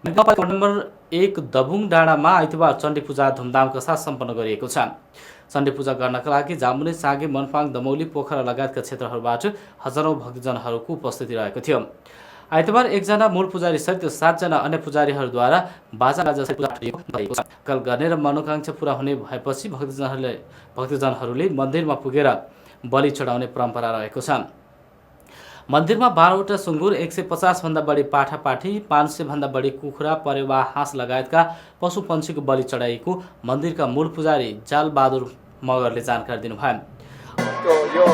नगरपालिका नम्बर 1 दबुङ डाँडामा आइतबार चण्डी पूजा धुमधामका साथ सम्पन्न गरिएको छ। चण्डी पूजा गर्नका लागि जामुने, सागे, मनपाङ, दमौली, पोखरा लगायतका क्षेत्रहरूबाट हजारौं भक्तजनहरूको उपस्थिति रहेको थियो। आइतबार एकजना मूल पुजारी सहित 7 जना अन्य पुजारीहरूद्वारा बाजा गाजासहित पूजा गरिएको छ। कल गर्ने र मनोकांक्षा पूरा हुने भएपछि भक्तजनहरूले मन्दिरमा पुगेर बलि चढाउने परम्परा रहेको छ। मन्दिरमा 12वटा सुँगुर, 150 भन्दा बढी पाठापाठी, 500 भन्दा बढी कुखुरा, परेवा, हाँस लगायतका पशु पन्छीको बलि चढाइएको मन्दिरका मूल पुजारी जाल बहादुर मगरले जानकारी दिनुभयो। यो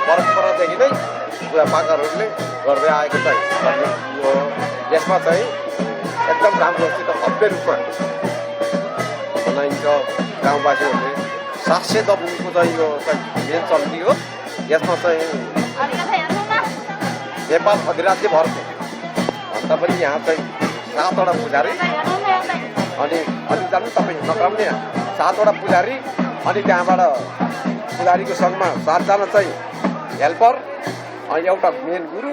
परम्परादेखि नै पूजापाठहरूले गर्दै आएको छ। यो यसमा चाहिँ एकदम राम्रोसित भव्य रूपमा मनाइन्छ। गाउँवासीहरूले 700 दबुङको चाहिँ यो मेन चल्ती हो। यसमा चाहिँ नेपाल अधिराज्यभरको भन्दा पनि यहाँ चाहिँ 7वटा पुजारी अनि अलि जानु तपाईँ नकाउने 7वटा पुजारी अनि त्यहाँबाट पुजारीको सङ्घमा 7 जना चाहिँ हेल्पर अनि एउटा मेन गुरु।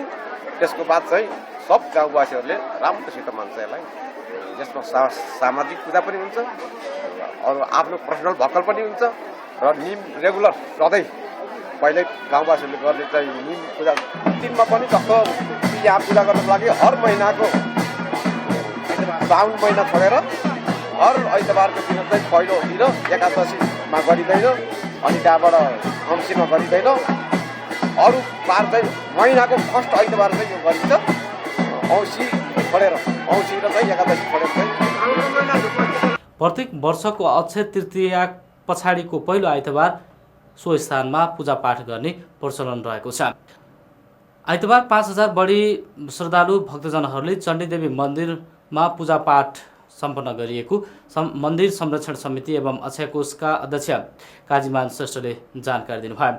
त्यसको बाद चाहिँ सब गाउँवासीहरूले राम्रोसित मान्छ यसलाई। यसमा सामाजिक पूजा पनि हुन्छ, अरू आफ्नो पर्सनल भक्कल पनि हुन्छ र निम रेगुलर सधैँ पहिले गाउँवासीहरूले गर्ने चाहिँ निम पूजा दिनमा पनि जस्तो यहाँ पूजा गर्नको लागि हर महिनाको साउन महिना छोडेर हर आइतबारको दिन चाहिँ पहिलो दिन एकादशीमा गरिँदैन अनि त्यहाँबाट औँसीमा गरिँदैन। अरू बार चाहिँ महिनाको फर्स्ट आइतबार चाहिँ यो गरिन्छ। औँसी छोडेर औँसी र चाहिँ एकादशी छोडेर चाहिँ प्रत्येक वर्षको अक्षय तृतीया पछाडिको पहिलो आइतबार सो स्थानमा पूजापाठ गर्ने प्रचलन रहेको छ। आइतबार 5000 बढी श्रद्धालु भक्तजनहरूले चण्डीदेवी मन्दिरमा पूजापाठ सम्पन्न गरिएको मन्दिर संरक्षण समिति एवं अक्षय कोषका अध्यक्ष काजीमान श्रेष्ठले जानकारी दिनुभयो।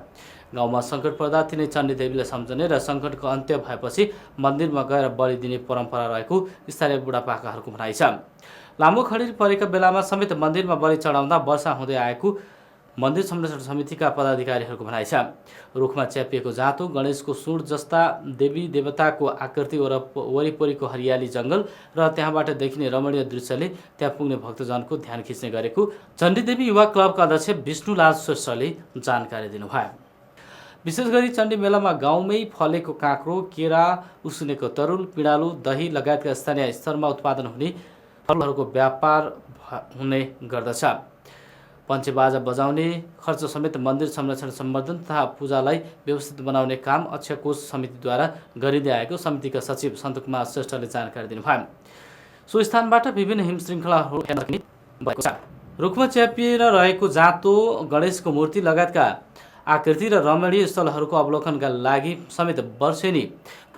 गाउँमा सङ्कट पर्दा तिनै चण्डीदेवीलाई सम्झने र सङ्कटको अन्त्य भएपछि मन्दिरमा गएर बलि दिने परम्परा रहेको स्थानीय बुढापाकाहरूको भनाइ छ। लामो खडेरी परेका बेलामा समेत मन्दिरमा बलि चढाउँदा वर्षा हुँदै आएको मन्दिर संरक्षण समितिका पदाधिकारीहरूको भनाइ छ। रुखमा च्यापिएको जाँतो, गणेशको सुँड जस्ता देवी देवताको आकृति वरिपरिको हरियाली जङ्गल र त्यहाँबाट देखिने रमणीय दृश्यले त्यहाँ पुग्ने भक्तजनको ध्यान खिच्ने गरेको चण्डीदेवी युवा क्लबका अध्यक्ष विष्णुलाल श्रेष्ठले जानकारी दिनुभयो। विशेष गरी चण्डी मेलामा गाउँमै फलेको काँक्रो, केरा, उसिनेको तरुल, पिँडालु, दही लगायतका स्थानीय स्तरमा उत्पादन हुने फलहरूको व्यापार हुने गर्दछ। पञ्चबाजा बजाउने खर्च समेत मन्दिर संरक्षण सम्वर्धन तथा पूजालाई व्यवस्थित बनाउने काम अक्षय कोष समितिद्वारा गरिँदै आएको समितिका सचिव सन्तकुमार श्रेष्ठले जानकारी दिनुभयो। सो स्थानबाट विभिन्न हिमश्रृङ्खलाहरू हेर्न सकिने भएको छ। रुखमा च्यापिएर रहेको जाँतो, गणेशको मूर्ति लगायतका आकृति र रमणीय स्थलहरूको अवलोकनका लागि समेत वर्षेनी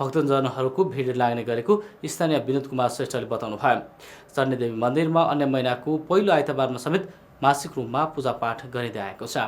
भक्तजनहरूको भिड लाग्ने गरेको स्थानीय विनोद कुमार श्रेष्ठले बताउनुभयो। चण्डीदेवी मन्दिरमा अन्य महिनाको पहिलो आइतबारमा समेत मासिक रूपमा पूजापाठ गरिँदै आएको छ।